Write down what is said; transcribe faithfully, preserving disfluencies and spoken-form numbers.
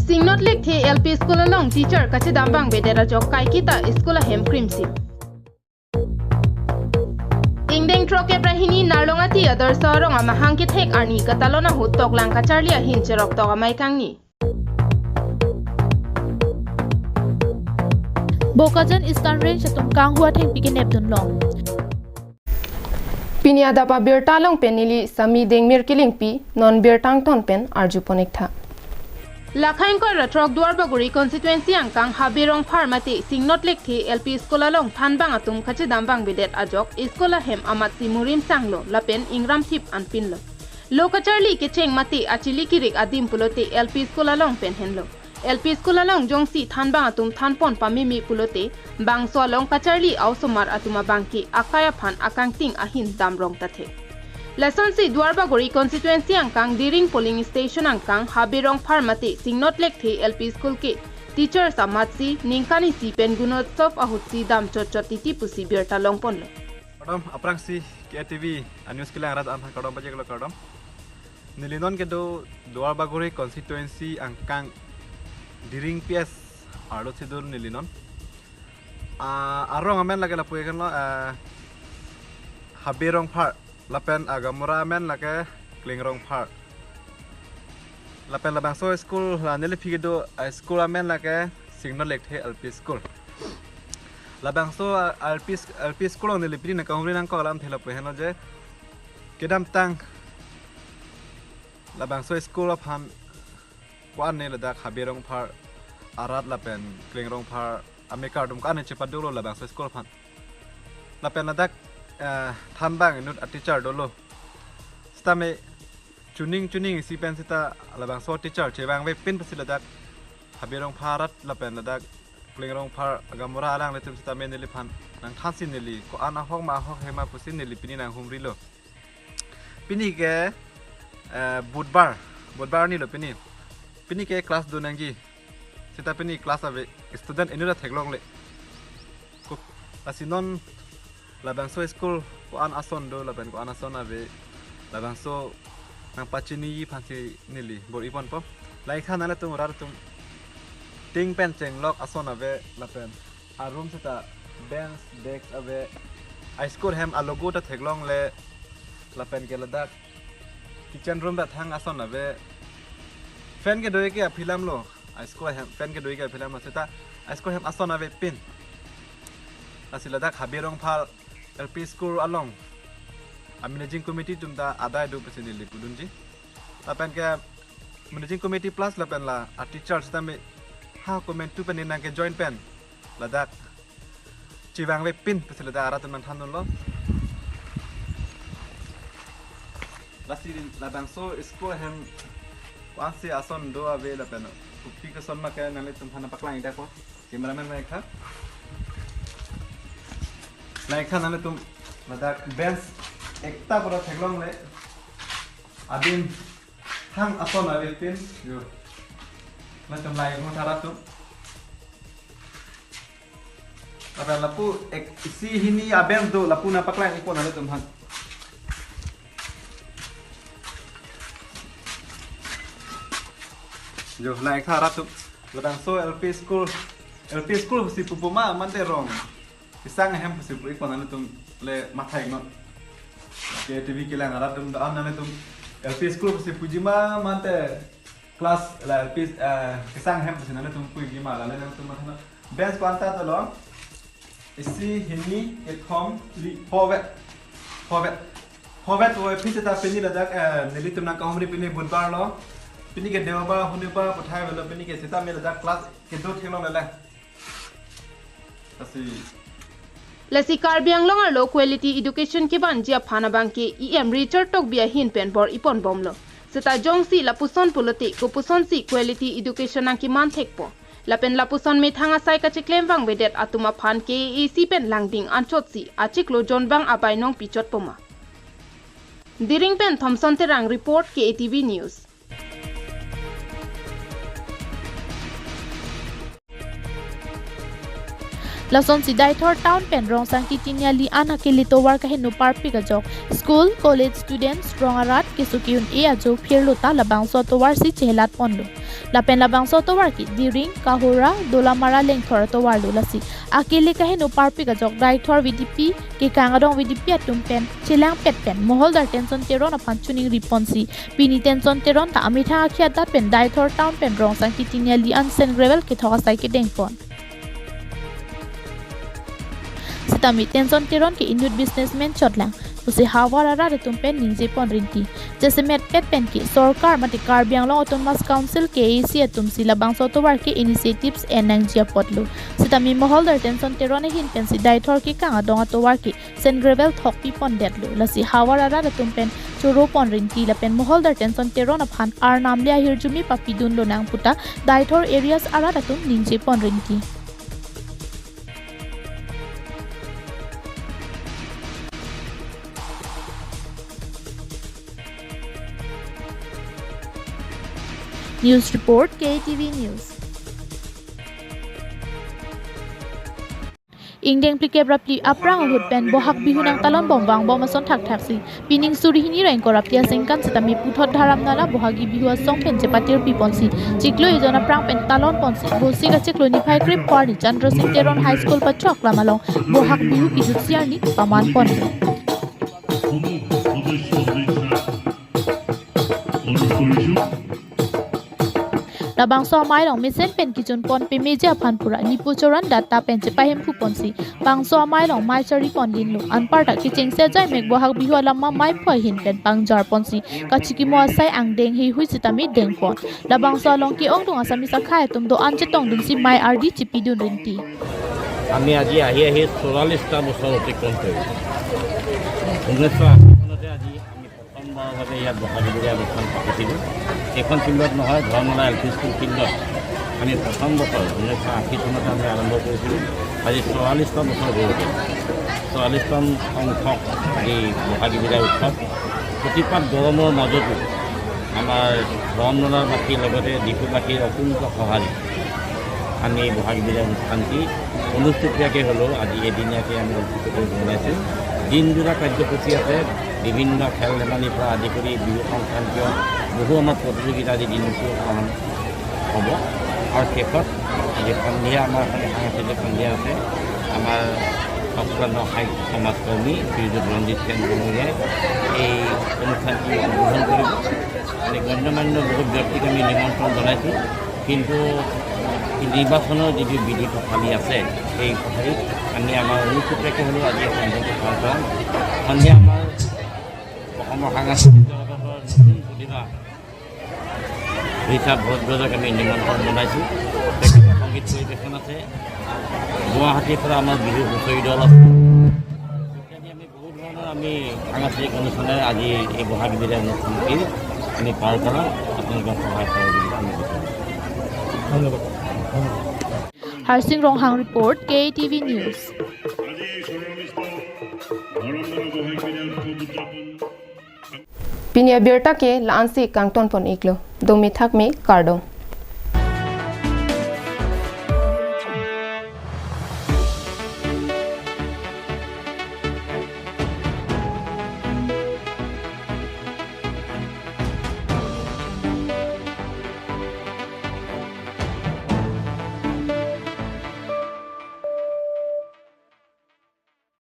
Singnot Lekthe L P School along teacher kachedam vangvedet ajok kaiketa school ahem krimsim. Ingdeng throk April hini Narlongati Adarsha arong amahang kethek arni katalon ahut toklang kacharli ahin cheroktok amei kangni. Bokajan Eastern Range atum kanghu athengpi kenep dunlong. Pini adap abirta along pen neli Sami Dengmir Kilingpi, non birta angton pen arjupon-ik tha. Lakha ingkoi ra throk Duarbagori constituency angkang Habe Rongphar mate Singnot Lekthe L P School along thanbang atum kachedam vangvedet ajok school ahem amatsi murim sanglo lapen ingram thip anpinlo. Lo kacharli kecheng mate achili kirik adim pulote L P School along pen henlo. L P School along jongsi thanbang atum thanpon pameme pulote bangso along kacharli a-osomar atum abangke akai aphan akangting ahin damrong tathe. Lasonsi Duarbagori constituency angkang Diring polling station angkang Habe Rongphar mate Singnot Lekthe L P School ke teachers amatsi ningkan isi pen Gunotsav ahutsi dam chotchot titi pusi birta longponlo. Kardom, aphrangsi K A T V a-news kelang arat aphan kardom pajirlo kardom. Neli non kedo Duarbagori constituency angkang Diring P S arlo si do neli non. Ah, arong amen lake lapu-ik henlo, ah, Habe Rongphar, lapen agamura amen lake Kling Rongphar. Lapen labangso school la neli aphi kedo, ah, school amen lake Singnot Lekthe L P School. Labangso, ah, L P s-, L P School along neli pini nangkahumri nangkok alamthe lapu-ik henlo je kedamtang labangso school aphan ko-an ne ladak Habe Rongphar arat lapen Kling Rongphar amekar atum ko-an ne chepadolo labangso school aphan. Lapen ladak, eh, thanbang inut a-teacher dolo. Sitame chuning chuning isi pen sita labangso teacher chevangvepin pusi ladak Habe Rongphar arat lapen ladak Kling Rongphar agamura alanglitum sitame neliphan nangthansi neli ko-an ahok ma ahok hema pusi neli pini nanghumrilo. Pini ke, eh, Budhbar, Budhbar arni lo pini. Pini ke class do nangji. Sita pini class ave, student inut ta theklongle. Ko, lasi non labangso school ko-an ason do, lapen ko-an ason ave, labangso nangpachiniji aphansi neli bor-iponpo. Lahai than nanglitum rat atum ting pen chenglok ason ave, lapen a-room sita bench, desk ave. A-school hem a-logo ta theklongle, lapen ke ladak kitchen room ta thang ason ave. Fan kedo-ik ke aphi alamlo, a-school hem fan kedo-ik ke aphi alamlo sita a-school hem ason avepin. Lasi ladak Habe Rongphar L P School along a-managing committee atum ta adai do pusi neli pudunji. Lapen ke managing committee plus lapen la a-teacher sitame ha komantu pen nangkejoin pen ladak chevangvepin pusi ladak arat atum nangthandunlo. Lasi labangso school ahem ko-ansi ason do ave lapen kopi koson ma ke nanglitum aphan nangpaklang-ik tha ko. Cameraman nang-ik tha. Nang-ik tha nanglitum ladak bench ekta pura theklongle. Adim thang ason avepin. Jo. Nangtum lang-ik mo tha rat atum. Lapen lapu ek isi hini a-bench do lapu nangpaklang-ikpo nanglitum aphan. Jo, lang-ik tha rat atum. Labangso L P school, L P school si pupu ma mate rong kesang ahem si pu-ikpo nanglitum le matha-iknon. K A T V kelang arat atum do-an nanglitum L P school si puji ma mate class la L P, eh, kesang ahem si nanglitum puji ma, lale nanglitum matha-iknon. Bench ko-anta dolo? Isi, hini, kethom, phli, phovet. Phovet. Phovet ave, phi seta pini ladak, eh, nelitum nangkahumri pini Budhbar lo. Pini ke Deobar, Honibar, puthai avelo pini ke seta me ladak class kedo theklongle. Lasi. Lasi Karbi Anglong arlo quality education kevanji aphan abangke E M Richard Tokbi ahin pen bor-iponbomlo. Seta jongsi lapuson pulote kopusonsi quality education nangkeman thekpo. Lapen lapuson methang asai kacheklem vangvedet atum aphan K A A C pen langding anchotsi achiklo jonbang abai nangpichotpo ma. Diring pen Thomson Terang report, K A T V News. Lasonsi Deithor town pen Rongsangki Tiniali an akele tovar kaheno parpik ajok school, college students, rong arat keso ke-un-e ajo phirlo ta labangso atovar si chehelat ponlo. Lapen labangso atovar ke Diring, Kahora, Dolamara, Lengthor atovarlo. Lasi akele kaheno parpik ajok Deithor V D P, kekang adong V D P atum pen chelangpet pen Moholdar Tenson Teron aphan choningri ponsi, pini Tenson Teron ta amethang akhi adat pen Deithor town pen Rongsangki Tiniali an sand gravel kethok asai kedeng pon. Sitame Tenson Teron ke inut businessman chotlang pusi havar arat atum pen ningje pon rinti. Jasemet pet pen ke sorkar mate Karbi Anglong Autonomous Council, K A A C atum si labangso atovar ke initiatives en nangji apotlo. Sitame Moholdar Tenson Teron ahin pensi Deithor kekang adong atovar ke sand gravel thokpi pondetlo. Lasi havar arat atum pen choro pon rinti lapen Moholdar Tenson Teron aphan arnam le ahirjume papidun lonang puta Deithor areas arat atum ningje pon rinti. News report, K A T V News. Ingdeng phlikep ra phli aphrang ahut pen Bohag Bihu nangtalon bom vangbom ason thakthaksi pining suri hini ra ingkoi ra phli aningkan sitame puthot Dharamnala Bohagi Bihu asong pen chepatirpi ponsi chiklo ejon aphrang pen talon ponsi Bosik achiklo niphai krep arni Chandra Sing Teron High School pacho aklam along Bohag Bihu kejutsi arni paman pon. Labangso amei along mesen pen kejun pon pemeji aphan pura nipu choran data pen chepahemphu ponsi bangso amei along mei chari pon linlo. Anparta kechengsi ajai mek Bohag Bihu alam ma mei phoi ahin pen pangjar ponsi kachikimo asai angdeng heihui sitame deng pon. Labangso along ke-ongdung Assamese akhei atum do-an chetongdunsi mei ardi chipidun rinti. আমি আজি আহি আহি চৌৰাল্লিছটা বছৰ অতিক্ৰম কৰিলোঁ। ঊনৈছশ আশী চনতে আজি আমি প্ৰথমবাৰৰ বাবে ইয়াত বহাগী বিদায় অনুষ্ঠান পাতিছিলোঁ। এইখন ফিল্ডত নহয়, ধৰ্মতলা এল পি স্কুল ফিল্ডত আমি প্ৰথম বছৰ ঊনৈছশ আশী চনতে আমি আৰম্ভ কৰিছিলোঁ। আজি চৌৰাল্লিছটা বছৰ হৈ গ'ল। চৌৰাল্লিছতম সংখ্যক আজি বহাগী বিদায় উৎসৱ। অতিপাত গৰমৰ মাজতো আমাৰ ধৰ্মতলাবাসীৰ লগতে ডিফুবাসীৰ অকুণ্ঠ সঁহাৰি আমি বহাগী বিদায় অনুষ্ঠানটি অনুষ্টুপীয়াকৈ হ'লেও আজি এদিনীয়াকৈ আমি অনুষ্ঠিত কৰিব ওলাইছোঁ। দিনজোৰা কাৰ্যসূচী আছে, বিভিন্ন খেল ধেমালিৰ পৰা আদি কৰি বিহু সংক্ৰান্তীয় বহু আমাৰ প্ৰতিযোগিতা আজি দিনটো পালন হ'ব। আৰু শেষত আজি সন্ধিয়া আমাৰ এখন সাংস্কৃতিক সন্ধিয়া আছে। আমাৰ অগ্ৰগণ্য সাহিত্য সমাজকৰ্মী শ্ৰীযুত ৰঞ্জিত সেন ডাঙৰীয়াই এই অনুষ্ঠানটি উদ্বোধন কৰিব। আমি গণ্যমান্য বহুত ব্যক্তিক আমি নিমন্ত্ৰণ জনাইছোঁ, কিন্তু নিৰ্বাচনৰ যিটো বিধি পথালি আছে, সেই পথালিত আমি আমাৰ অনুষ্ঠিতকৈ হ'লেও আজি এই সন্ধিয়াটো পাৰ কৰাম। সন্ধিয়া আমাৰ অসমৰ সাংস্কৃতিক জগতৰ নতুন প্ৰতিভা ঋষভ ভৰদ্বাজক আমি নিমন্ত্ৰণ জনাইছোঁ। তেখেতৰ সংগীত পৰিৱেশন আছে। গুৱাহাটীৰ পৰা আমাৰ বিহু হুঁচৰি দল আছে। ইত্যাদি আমি বহুত ধৰণৰ আমি সাংস্কৃতিক অনুষ্ঠানেৰে আজি এই বহাগী বিদায় অনুষ্ঠানটি আমি পাৰ কৰাম। আপোনালোকৰ সহায় সহযোগিতা আমি বিচাৰিম। ধন্যবাদ। Harsing Ronghang report, K A T V News. Pini abirta ke la-ansi kangton pon iklo. Domi thakmi, kardom.